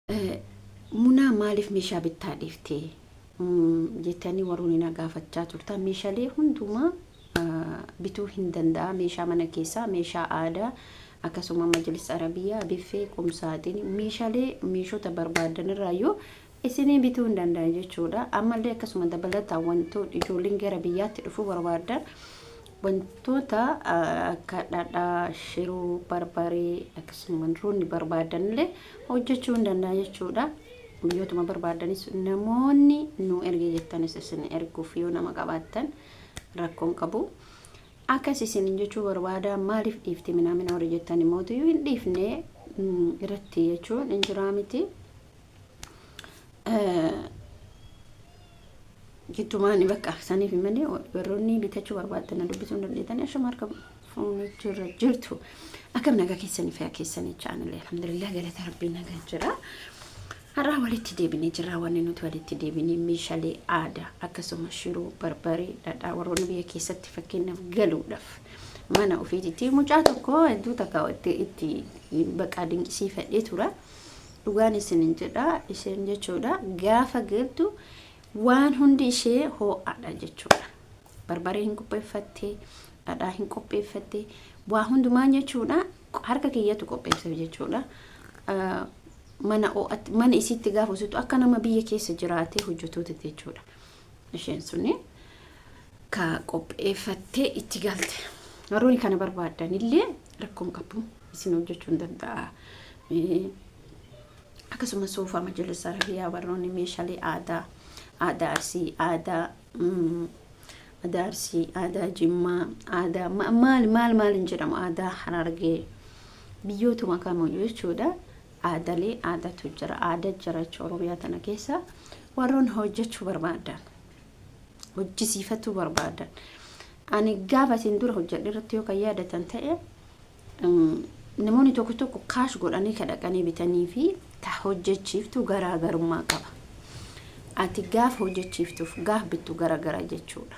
Munaa maaliif meeshaa bittaa dhiiftee jettanii warroonni na gaafachaa turtan, meeshaalee hundumaa bituu hin danda'a. Meeshaa mana keessaa, meeshaa aadaa, akkasuma majlis arabiyyaa, biffee, qumsaaxinii, meeshaalee meeshota barbaadan irraayyuu isinii bituu hin danda'a jechuudha. Ammallee akkasuma dabalataan wantoota ijoolleen gara biyyaatti dhufuu barbaadan, wantoota akka dhadhaa, shiroo, barbaree, akkasuma wantoonni barbaadan illee hojjechuu hin danda'a jechuudha. Biyyootuma barbaadanis namoonni nu erge jettanis isin erguuf yoo nama qabaattan rakkoon qabu. Akkas isin jechuu barbaada. Maaliif dhiifte minaamina warri jettan immoo hin dhiifne irratti jechuun hin jiraa miti. Giddumaan bakka saniif malee warroonni bitachuu barbaadan na dubbisuu hin dandeetanii. Ashama, harka fuunee jirra jirtu. Akkam, nagaa keessanii, fayyaa keessanii? Chaanillee alhamdulillah, galata rabbii, nagaa jira. Har'aa walitti deebinee jirra. Wanni nuti walitti deebinee meeshaalee aadaa, akkasuma shiroo, barbaree, dhadhaa, warroonni biyya keessatti fakkeenyaaf galuudhaaf mana ofiititti mucaa tokko hedduu takka itti baqaa dinqisiifadhee tura. Dhugaan isin jedha, isheen jechuudha gaafa galtu waan hundi ishee ho'aadha jechuudha. Barbaree hin qopheeffatte, dhadhaa hin qopheeffatte, waa hundumaa jechuudha harka kiyyatu qopheesseef jechuudha. Mana ho'atti mana isiitti gaafa hojjetu akka nama biyya keessa jiraatee hojjetuuti jechuudha. Isheen suni ka qopheeffattee itti galte. Warroonni kana barbaadan illee rakkoon qabu, isin hojjechuu hin danda'a. Akkasumas soofaa majlis arabiyaa, warroonni meeshaalee aadaa, aadaa Arsii, aadaa Arsii, aadaa Jimmaa, aadaa maal maal maal hin jedhamu, aadaa Harargee, biyyootuma kamiyyuu jechuudha. Aadaalee aadaatu jira, aadaa jira jechuudha. Oromiyaa tana keessa warroonni hojjechuu barbaadan, hojjisiifatuu barbaadan. Ani gaafa isin dura hojjedhe irratti yoo kan yaadatan ta'e, namoonni tokko tokko cash godhanii ka dhaqanii bitanii fi ka hojjechiiftu garaagarummaa qaba. Ati gaafa hojjechiiftuuf gaaf bittu garaagara jechuudha.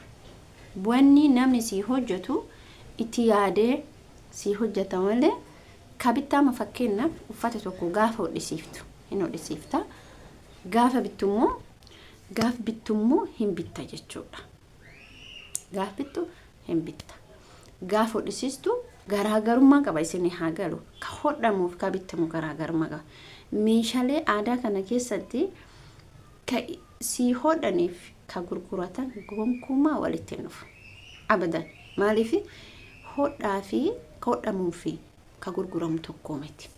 Wanni namni sii hojjetu itti yaadee sii hojjeta malee ka bittaama. Fakkeenyaaf uffata tokko gaafa hodhisiiftu hin hodhisiifta. Gaafa bittummoo, gaaf bittummoo hin bitta jechuudha. Gaaf bittu hin bitta. Gaaf hodhisiistu garaagarummaa qaba, isin haa galu. Ka hodhamuuf ka bittamu garaagarummaa qaba. Meeshaalee aadaa kana keessatti ka sii hodhaniif ka gurguratan gonkumaa walitti hin dhufu. Abadan. Maaliif? Hodhaa fi ka hodhamuu fi ka gurguramu tokko miti.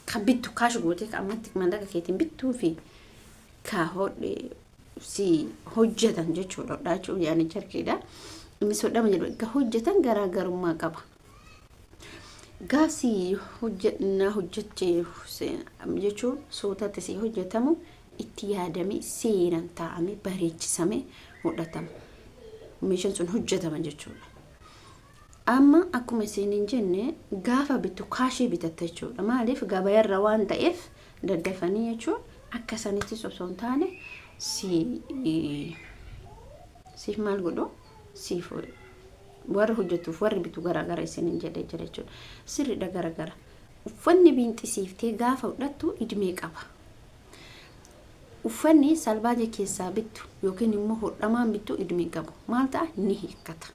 Ka bittu cash gootee ka ammatti maallaqa keetiin bittuu fi ka hodhe si hojjetan jechuudha. Hodhaa jechuun yaani jarkiidha. Innis hodhama jedhu, ka hojjetan garaagarummaa qaba. Gaafsi hojjennaa hojjechee jechuun suutatti si hojjetamu itti yaadamee, seeraan taa'amee, bareechisamee hodhatama. Meeshaan sun hojjetama jechuudha. Amma akkuma isin hin jenne, gaafa bittu cashii bitatta jechuudha. Maaliif? Gabayarra waan ta'eef daddafanii jechuun akka sanittis osoo hin taane si siif maal godhu, siif warri hojjetuuf warri bitu garaagara isiniin jedhee jira jechuudha. Sirriidha, garaagara. Uffanni biinxisiiftee gaafa hodhattu idmee qaba. Uffanni salbaaja keessaa bittu yookiin immoo hodhamaan bittu idmee qabu. Maal ta'a? Ni hiikkata.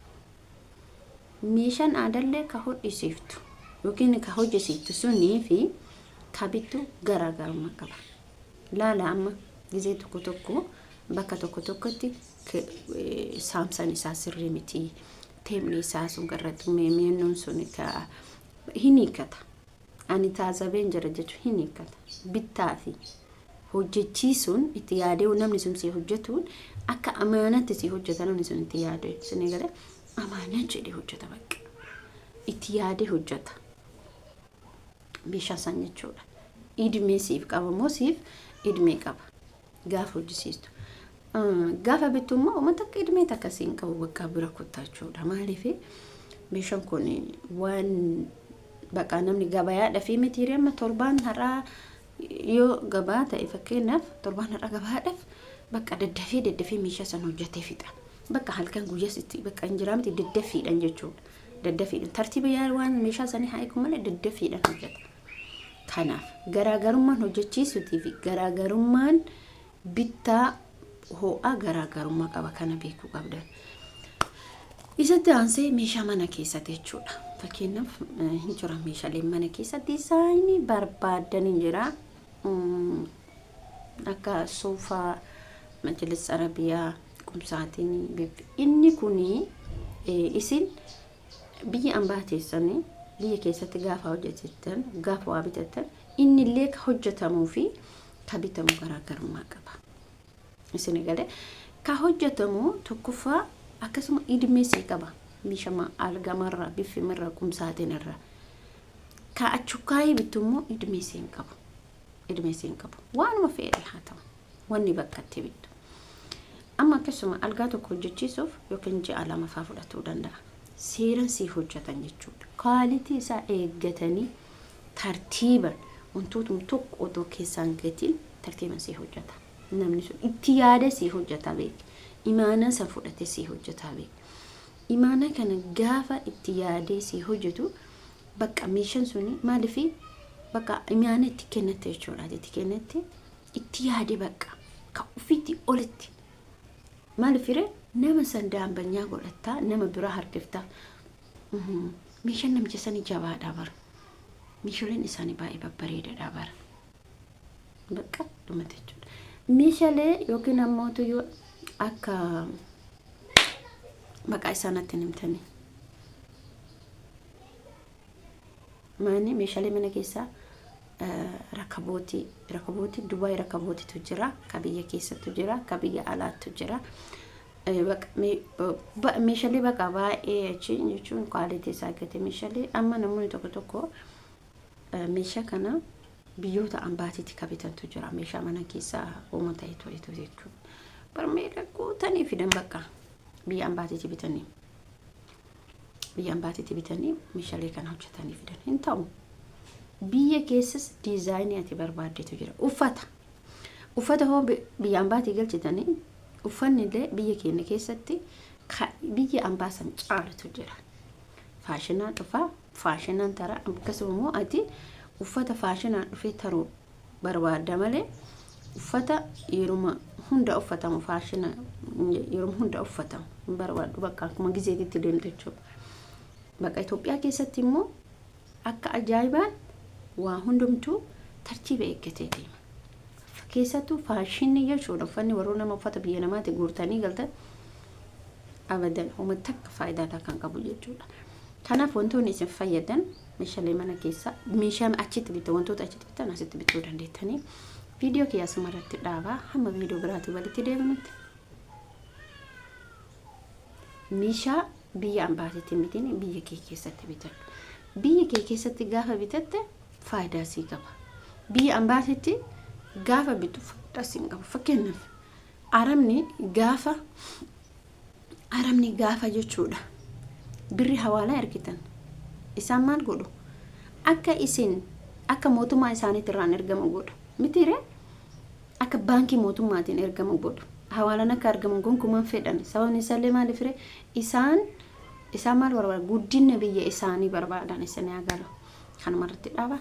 Meeshaan aadaallee ka hodhisiiftu yookiin ka hojjesiiftu sunii fi ka bittu garaagarummaa qaba. Laala, amma gizee tokko tokko bakka tokko tokkotti saamsaan isaa sirrii miti. Teemni isaa sun irratti mi'annoon sun ka hin hiikkata. Ani taasabeen jira jechuun hin hiikkata. Bittaa fi hojjechiisuun itti yaadee namni sun si hojjetuun akka amaanatti si hojjeta. Namni sun itti yaadee isin galee amaanaa jedhee hojjeta, bakka itti yaadee hojjeta meeshaa san jechuudha. Idmee siif qaba moo siif idmee qaba gaafa hojjisiistu. Gaafa bittu immoo uummata akka idmee takka siin qabu, bakka bira kuttaa jechuudha. Maaliif? Meeshaan kun waan bakka namni gabayaadha fi miti. Amma torbaan har'aa yoo gabaa ta'e, fakkeenyaaf torbaan har'a gabaadhaaf, bakka daddafee daddafee meeshaa sana hojjetee fixa. Bakka halkan guyyaas itti bakka hin jiraa miti, daddafiidhaan jechuudha. Daddafiidhaan tartiiba yaa waan meeshaa sanii haa eegu malee daddafiidhaan hojjeta. Kanaaf garaagarummaan hojjechiisuutii fi garaagarummaan bittaa ho'aa garaagarummaa qaba, kana beekuu qabdan. Isatti aansee meeshaa mana keessatti jechuudha. Fakkeenyaaf hin jira meeshaaleen mana keessa diizaayinii barbaadan hin jira. Akka soofaa, majlis arabiyaa, qumsaatiin inni kuni isin biyya ambaa teessanii biyya keessatti gaafa hojjetan, gaafa waa bitatan, inni illee ka hojjetamuu fi ka bitamu garaagarummaa qaba. Isin galee ka hojjetamu tokkoffaa akkasuma idmeesii qaba. Meeshaa algamarra, biffimirra, qumsaatiin irra. Ka achukkaayii bittu immoo idmeesii hin qabu. Idmeesii hin qabu. Waanuma fe'e haa ta'u. Wanni bakka itti bittu. Amma akkasuma algaa tokko hojjechiisuuf yookiin ji'a 2 fa'aa fudhatuu danda'a. Seeran siif hojjetan jechuudha. Quality isaa eeggatanii tartiiban, wantootuma tokko otoo keessaan gatiin tartiiban siif hojjeta. Namni sun itti yaada siif hojjeta beek. Imaanaa san fudhatee siif hojjeta beek. Imaanaa kana gaafa itti yaadee siif hojjetu, bakka meeshaan suni maaliifi bakka imaanaa itti kennatte jechuudha. Itti kennatte, itti yaade, bakka ka ofiitti olitti. Maaliif firee nama san daambanyaa godhattaa, nama biraa harkiftaa. Meeshaan namicha sanii jabaadha bara. Meeshaaleen isaanii baay'ee babbareedaadha bara. Bakka dhumate jechuudha. Meeshaalee yookiin ammoo akka maqaa isaanitti himtanii. Maani meeshaalee mana keessaa rakabootii Dubaay rakabootiitu jira, ka biyya keessattu jira, ka biyya alaattu jira. Meeshaalee bakka baay'ee achi jechuun quality isaa eeggate meeshaalee amma namoonni tokko tokko meeshaa kana biyyoota ambaatiitti ka bitantu jira. Meeshaa mana keessaa uuma ta'e to'atu jechuudha. Barmeela guutanii fidan, bakka biyya ambaatiitti bitanii. Biyya ambaatiitti bitanii meeshaalee kana hojjetanii fidan hin ta'u. Biyya keessas diizaayinii ati barbaaddetu jira. Uffata. Uffata hoo biyya ambaatii galchitanii, uffanni illee biyya keenya keessatti biyya ambaa san caalutu jira. Faashinaan dhufaa, faashinaan tara. Akkasuma immoo ati uffata faashinaan dhufee taruu barbaadda malee uffata yeruma hunda uffatamu, faashina yeruma hunda uffatamu hin barbaaddu, bakka akkuma gizeetitti deemtu jechuudha. Bakka Itoophiyaa keessatti immoo akka ajaa'ibaan waa hundumtuu tartiiba eeggatee deema. Keessattuu faashinni jechuudha, uffanni warroon nama uffata biyya namaatti guurtanii galtan abadan homa takka faayidaa kan qabu jechuudha. Kanaaf wantoonni isin fayyadan meeshaalee mana keessaa, meeshaa achitti bitan, wantoota achitti bitan asitti bituu dandeettanii. Viidiyoo kiyya asuma irratti dhaabaa, hamma viidiyoo biraatti walitti deebinutti. Meeshaa biyya ambaatiitti bitin, biyya kee keessatti bitadhu. Biyya kee keessatti gaafa bitatte faayidaa sii qaba. Biyya ambaatiitti gaafa bitu faayidaa sii hin qabu. Fakkeenyaaf arabni gaafa jechuudha. Birri hawaalaa ergitan. Isaan maal godhu? Akka isin akka mootummaa isaaniitti irraan ergamu godhu. Mitiiree, akka baankii mootummaatiin ergamu godhu. Hawaalaan akka argamu gonkumaan fedhan. Sababni isaallee maaliif ree? Isaan maal barbaadan? Guddina biyya isaanii barbaadan, isin haa galu. Kanuma irratti dhaaba.